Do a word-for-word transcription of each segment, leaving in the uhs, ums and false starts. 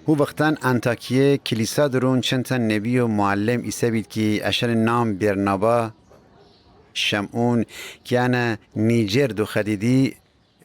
هو وختأن انطاکیه کلیسا دورون چندتأ نبی و معلم ایسه‌بید کی اشأنٚ نام برنابا، شمعون، کی انَ نیجر دوخوأدیدی،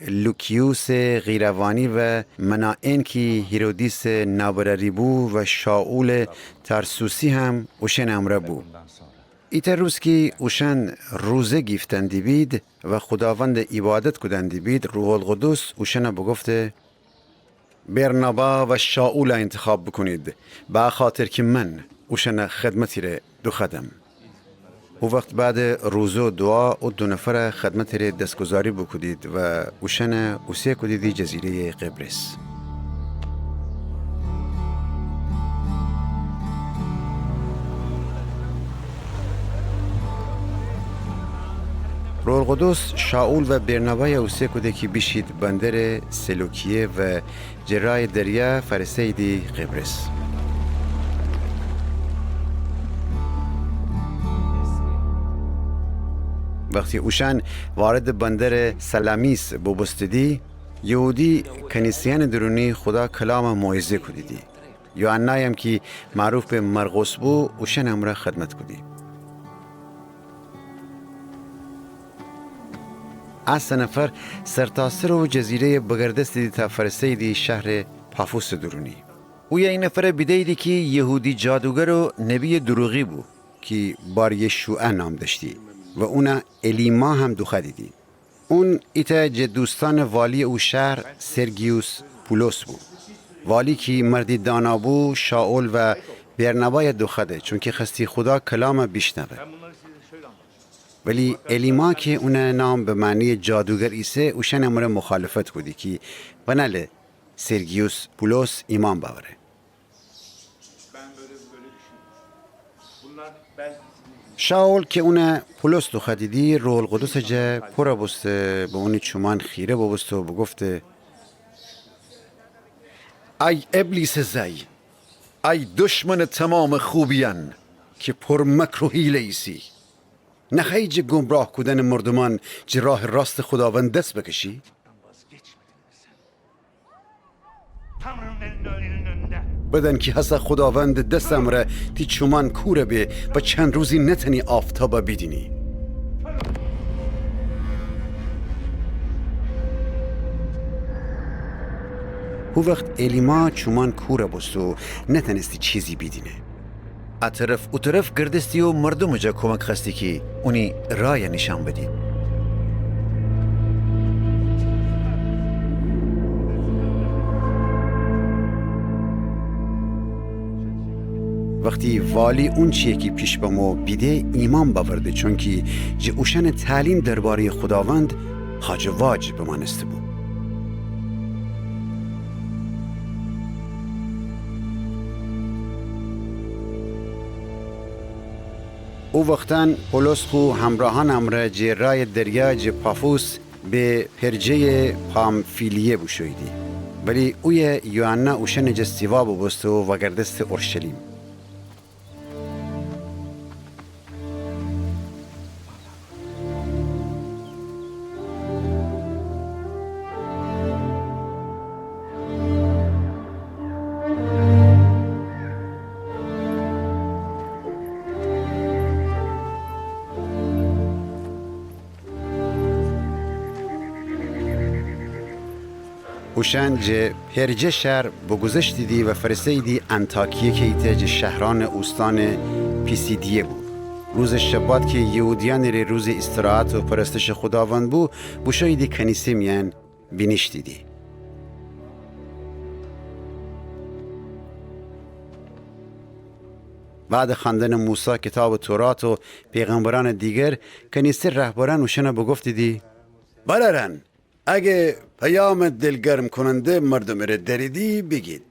لوکیوسٚ قیروانی و منائن کی هیرودیسٚ نابرأری بو و شائولٚ ترسوسی هم اوشأنٚ امرأ بو. ایتأ روز کی اوشأن روزه گیفتن دیبید و خوداوندٚ عیبادت کودن دیبید، روح‌القدس اوشأنَ بوگفته: برنابا و شائولَ اینتخاب بوکونید، به ا خاطر کی من اوشأنٚ خدمتیره دوخوأدم. او وخت بعدٚ روزه و دوعا او دو نفرٚ خدمتیره دستگذاری بوکودید و اوشأنَ اوسه کودیدی جزیره‌یٚ قبرس. روح‌القدس شائول و برنابایَ اوسه کوده کی بیشید بندرٚ سلوکیه و جٚه رایٚ دریا فأرسه‌ییدی قبرس. وختی اوشأن واردٚ بندرٚ سلمیس بوبوستیدی، یهودی کنیسه‌یأنٚ دورونی خودا کلامَ موعظه کودیدی. یوحنایم کی معروف به مرقس بو، اوشأنٚ امرأ خدمت کودی. ا سه نفر سرتاسرٚ او جزیره‌یَ بگردستیدی تا فأرسه‌ییدی شهرٚ پافوسٚ دورونی. اویه ای نفرَ بیده‌ییدی کی یهودی جادوگر و نبیٚ دروغی بو کی بار‌یشوع نام دأشتی و اونَ الیما هم دوخوأدیدی. اون ایتأ جٚه دوستأنٚ والیٚ او شهر سرگیوس پولس بو. والی کی مردی دانا بو، شائول و برنابایَ دوخوأده، چونکی خوأستی خودا کلامَ بیشنوه. ولی الیما کی اونٚ نام به معنیٚ جادوگر ایسه، اوشأنٚ امرأ مخالفت کودی کی بنأله سرگیوس پولس ایمأن بأوره. شائول کی اونَ پولس دوخوأدیدی، روح‌القدسٚ جا پورَ بوسته، به اونی چومأن خیره بوبوسته و بوگفته: ای ابلیسٚ زأی، ای دشمنٚ تومامٚ خوبیأن کی پر مکر و حیله ایسی، نخوأیی جٚه گمراه کودنٚ مردومأن جٚه راهٚ راستٚ خوداوند دس بکشی؟ بدأن کی هسه خوداوندٚ دسٚ امرأ تی چومأن کورَ به و چند روزی نتأنی آفتابَ بیدینی. هو وخت الیما چومأن کورَ بوسته و نتأنستی چیزی بیدینه. ا طرف او طرف گردستی و مردومٚ جا کومک خوأستی کی اونی رایَ نیشأن بدید. وختی والی اونچی‌یَ کی پیش بمو بیده، ایمأن بأورده، چونکی جٚه اوشأنٚ تعلیم درباره‌یٚ خوداوند هاج و واج بمأنسته‌بو. او وختأن پولس خو همرأهأنٚ امرأ جٚه رایٚ دریا جٚه پافوس به پرجه‌یٚ پامفیلیه بوشوییدی. ولی اویه یوحنا اوشأنٚ جا سیوا بوبوسته و وأگردسته اورشلیم. اوشأن جٚه پرجه شأر بوگوذشتیدی و فأرسه‌ییدی انطاکیه کی ایتأ جٚه شهرأنٚ اوستانٚ پیسیدیه بو. روزٚ شبات کی یهودیأنٚ ره روزٚ ایستراحت و پرستشٚ خوداوند بو، بوشوییدی کنیسه میأن بینیشتیدی. بعدٚ خوأندنٚ موسی کیتابٚ تورات و پیغمبرأنٚ دیگر، کنیسه رهبرأن اوشأنٚ بوگفتیدی: برأرأن، اگر پیامٚ دلگرم‌کننده‌یٚ مردومٚ ره دأریدی، بیگید.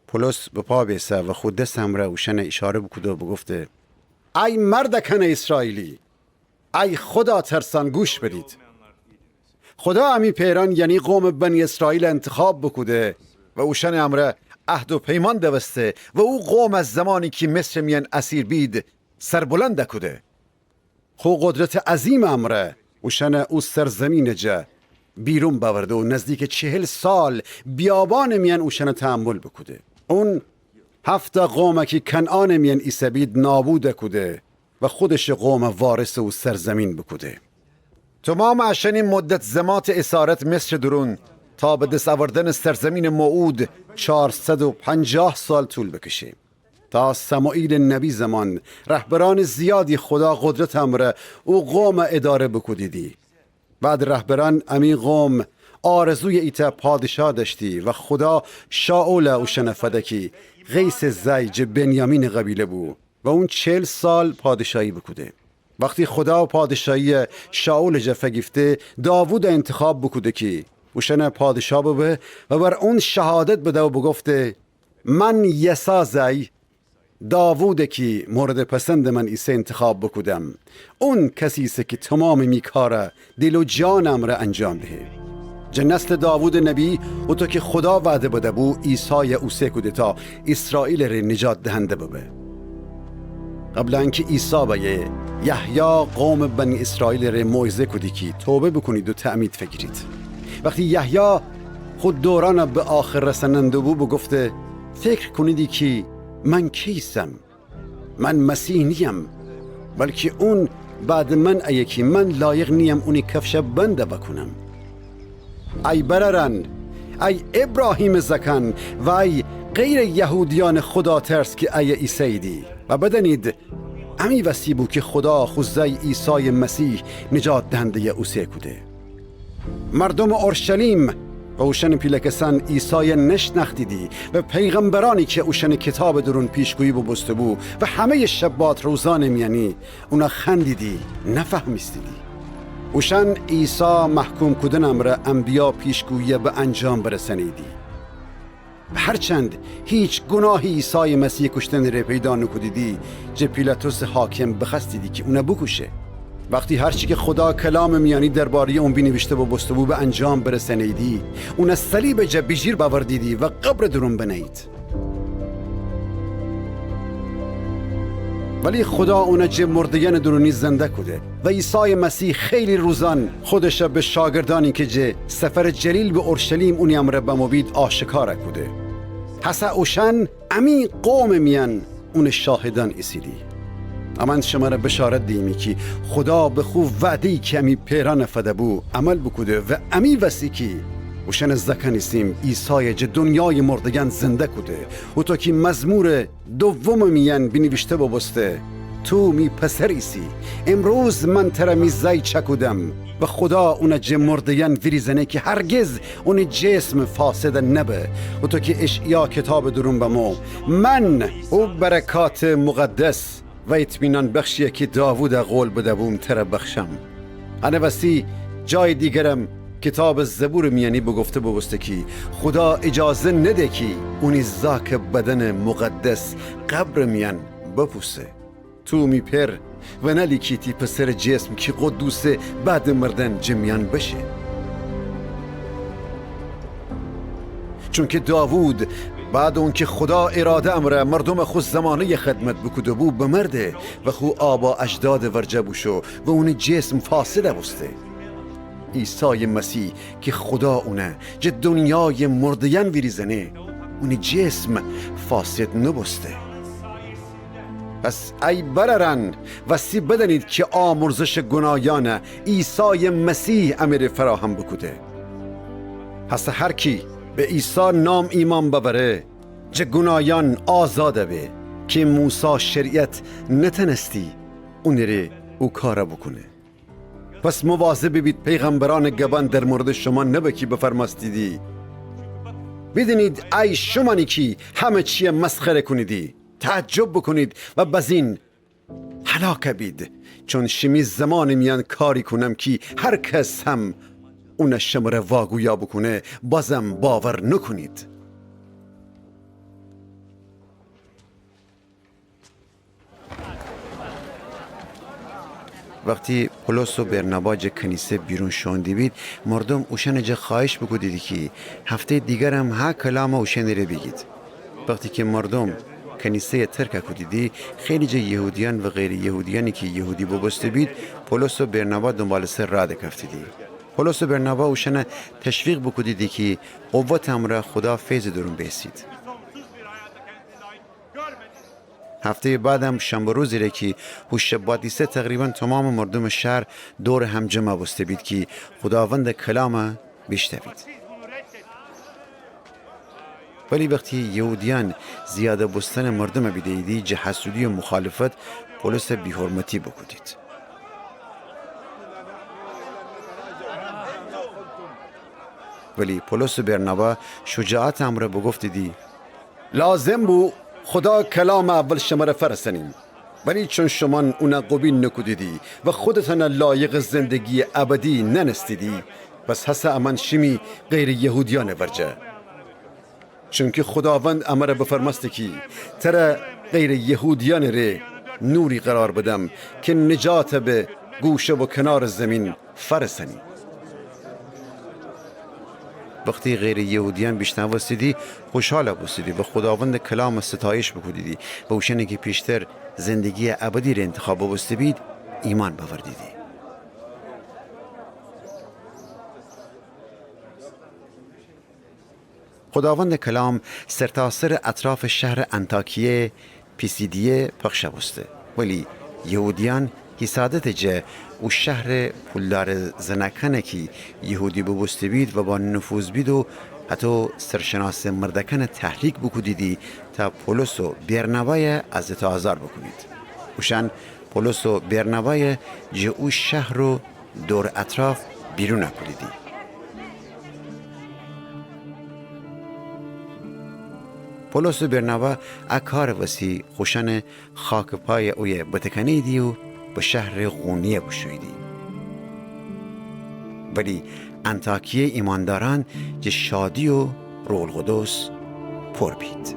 پولس به پا بیسه و خو دسٚ امرأ اوشأنٚ ایشاره بوکوده و بوگفته: ای مردأکأنٚ ایسرائیلی، ای خودا ترسأن، گوش بدید. خودا امی پئرأن، یعنی قومٚ بنی اسرائیل انتخاب بوکوده و اوشأنٚ امرأ عهد و پیمان دوسته و او قومٚ زمانی کی مصرٚ میأن اسیر بید، سربلند کوده. خو قدرتٚ عظیمٚ امرأ اوشأنَ او سرزمینٚ جا بیرون بأورده و نزدیکٚ چهل سال بیابانٚ میأن اوشأنَ تحمل بوکوده. اون هفتا قومَ کی کنعانٚ میأن ایسه‌بید نابود کوده و خودشٚ قومَ وارثٚ او سرزمین بوکوده. تومامٚ اشأنی مدت زماتٚ اسارت مصرٚ دورون تا به دس اوردنٚ سرزمینٚ موعود چارصد و پنجاه سال طول بکشه. تا سموئیلٚ نبی زمان رهبرأنٚ زیادی خودا قدرتٚ امرأ او قومَ اداره بوکودیدی. بعد رهبرأن امی قوم آرزویٚ ایتأ پادشاه دأشتی و خودا شائولَ اوشأنَ فده کی قیسٚ زأی جٚه بنیامینٚ قبیله بو و اون چهل سال پادشاهی بوکوده. وختی خودا پادشاهیَ شائولٚ جا فیگیفته، داوودَ انتخاب بوکوده کی اوشأنَ پادشاه ببه و بر اون شهادت بده و بوگفته: من یسا زأی داوودَ کی موردٚ پسندٚ من ایسه انتخاب بوکودم. اون کسی ایسه کی تومامٚ می کارَ دیل و جانٚ امرأ انجام دهه. جٚه نسلٚ داوودٚ نبی، هوطو کی خودا وعده بده‌بو، عیسایَ اوسه کوده تا ایسرائیلٚ ره نجات دهنده ببه. قبلٚ انکی عیسی بأیه، یحیی قومٚ بنی ایسرائیلٚ ره موعظه کودی کی توبه بوکونید و تعمید فگیرید. وختی یحیی خو دورأنَ به آخر رسأننده بو، بوگفته: فکر کونیدی کی من کی ایسم؟ من مسیح نییم، بلکی اون بعدٚ من ایه کی من لایق نییم اونی کفشَ بند بکونم. ای برأرأن، ای ایبراهیمٚ زأکأن و ای غیرٚ یهودیأنٚ خوداترس کی ایه ایسه‌ییدی و بدأنید، امی وسی بو کی خودا خو زأی عیسایٚ مسیح نجات دهنده‌یَ اوسه کوده. مردومٚ اورشلیم و اوشأنٚ پیله‌کسأن عیسایَ نشنأختیدی و پیغمبرأنی کی اوشأنٚ کتابٚ دورون پیشگویی بوبوسته‌بو و همه‌یٚ شبات روزأنٚ میأنی اونَ خوأندیدی، نفهمیستیدی. اوشأن عیسی محکوم کودنٚ امرأ انبیا پیشگوییَ به انجام برسأنه‌ییدی. هرچند هیچ گوناهی عیسایٚ مسیحٚ کوشتنٚ ره پیدا نوکودیدی، جٚه پیلاطسٚ حاکم بخوأستیدی کی اونَ بوکوشه. وختی هرچی کی خودا کلامٚ میأنی درباره‌یٚ اون بینیویشته بوبوسته‌بو به انجام برسأنه‌ییدی، اونَ صلیبٚ جا بیجیر بأوردیدی و قبرٚ دورون بنه‌یید. ولی خودا اونَ جٚه مرده‌یأنٚ دورونی زنده کوده و عیسایٚ مسیح خیلی روزأن خودشَ به شاگردأنی کی جٚه سفرٚ جلیل به اورشلیم اونی امرأ بمو بید آشکار کوده. هسه اوشأن امی قومٚ میأن اونٚ شاهدأن ایسیدی. امأن شمره بشارت دییمی کی خودا به خو وعده‌یی کی امی پئرأنَ فده‌بو عمل بوکوده و امی وسی کی اوشأنٚ زأکأن ایسیم، عیسایَ جٚه دونیایٚ مرده‌یأن زنده کوده. هوطو کی مزمورٚ دومٚ میأن بینیویشته بوبوسته: تو می پسر ایسی، امروز من تره می زأی چأکودم. و خودا اونَ جٚه مرده‌یأن ویریزأنه کی هرگز اونٚ جسم فاسد نبه. هوطو کی اشعیا کیتابٚ دورون بمو: من او برکاتٚ مقدس و اطمینان بخشی‌یَ کی داوودَ قول بده‌بوم تره بخشم. انٚ وسی جایٚ دیگرم کیتابٚ زبورٚ میأنی بوگفته بوبوسته کی خودا ایجازه نده کی اونی زاکٚ بدنٚ مقدس قبرٚ میأن بپوسه. تو می پئر و نلی کی تی پسرٚ جسم کی قدوسه بعدٚ مردن جٚه میأن بشه. چونکی داوود بعدٚ اونکی خودا اراده امرأ مردومٚ خو زمانه‌یَ خدمت بوکوده‌بو بمرده و خو آبا اجدادٚ ورجه بوشو و اونی جسم فاسد بوسته. عیسایٚ مسیح کی خودا اونَ جٚه دونیایٚ مرده‌یأن ویریزأنه، اونی جسم فاسد نوبوسته. پس ای برأرأن، وستی بدأنید کی آمرزشٚ گوناهیأنَ عیسایٚ مسیح امره فراهم بوکوده. هسه هر کی به عیسی نام ایمأن بأوره، جٚه گوناهیأن آزاد به، کی موسی شریعت نتأنستی اونٚ ره او کارَ بوکونه. پس مواظب بید پیغمبرأنٚ گبأن در موردٚ شومأن نبه کی بفرمأستیدی: بیدینید ای شومأنی کی همه چیَ مسخره کونیدی، تعجب بوکونید و بزین هلاک بید، چون شیمی زمانٚ میأن کاری کونم کی هر کس هم اونَ شمره واگویا بوکونه، بازم باور نوکونید. وختی پولس و برنابا جٚه کنیسه بیرون شوئون دیبید، مردوم اوشأنٚ جا خوأهش بوکودیدی کی هفته‌یٚ دیگرم ها کلامَ اوشأنٚ ره بیگید. وختی کی مردوم کنیسه‌یَ ترکَ کودیدی، خیلی جٚه یهودیأن و غیرٚ یهودیأنی کی یهودی بوبوسته بید، پولس و برنابا دونبالٚ سر رأ دکفتیدی. پولس و برنابا اوشأنَ تشویق بوکودیدی کی قوتٚ امرأ خودا فیضٚ دورون بیسید. هفته‌یٚ بعدم شنبه روزی ره کی هوشبات ایسه، تقریباً تومامٚ مردومٚ شهر دورٚ هم جمع بوسته بید کی خوداوندٚ کلامَ بیشنوید. ولی وختی یهودیأن زیاده بوستنٚ مردومَ بیده‌ییدی، جٚه حسودی و مخالفت پولسَ بی‌حرمتی بوکودید. ولی پولس و برنابا شجاعتٚ امرأ بوگفتیدی: لازم بو خودا کلامَ اول شمره فأرسأنیم، ولی چون شومأن اونَ قوبیل نوکودیدی و خودتأنَ لایقٚ زندگییٚ ابدی نأنستیدی، پس هسه امأن شیمی غیرٚ یهودیأنٚ ورجه. چونکی خوداوند امره بفرمأسته کی تره غیرٚ یهودیأنٚ ره نوری قرار بدم کی نجاتَ به گوشه و کنارٚ زیمین فأرسأنی. وختی غیرٚ یهودیأن بیشنوستیدی، خوشحال بوستیدی و خوداوندٚ کلامَ ستایش بوکودیدی و اوشأنی کی پیشتر زندگییٚ ابدی ره اینتخاب بوبوسته بید، ایمأن بأوردیدی. خوداوندٚ کلام سرتاسرٚ اطرافٚ شهرٚ انطاکیه پیسیدیه پخش بوسته. ولی یهودیأن حسادتٚ جا او شهرٚ پولدارٚ زنأکأنَ کی یهودی بوبوسته بید و با نفوذ بید و هطو سرشناسٚ مردأکأنَ تحریک بوکودیدی تا پولس و برنابایَ اذیت و آزار بوکونید. اوشأن پولس و برنابایَ جٚه او شهر و دورٚ اطراف بیرونَ کودیدی. پولس و برنابا ا کارٚ وسی خوشأنٚ خاکٚ پایَ اویه بتکأنه‌ییدی و به شهرٚ قونیه بوشوییدی. ولی انطاکیه ایمأندارأن جٚه شادی و روح‌القدس پور بید.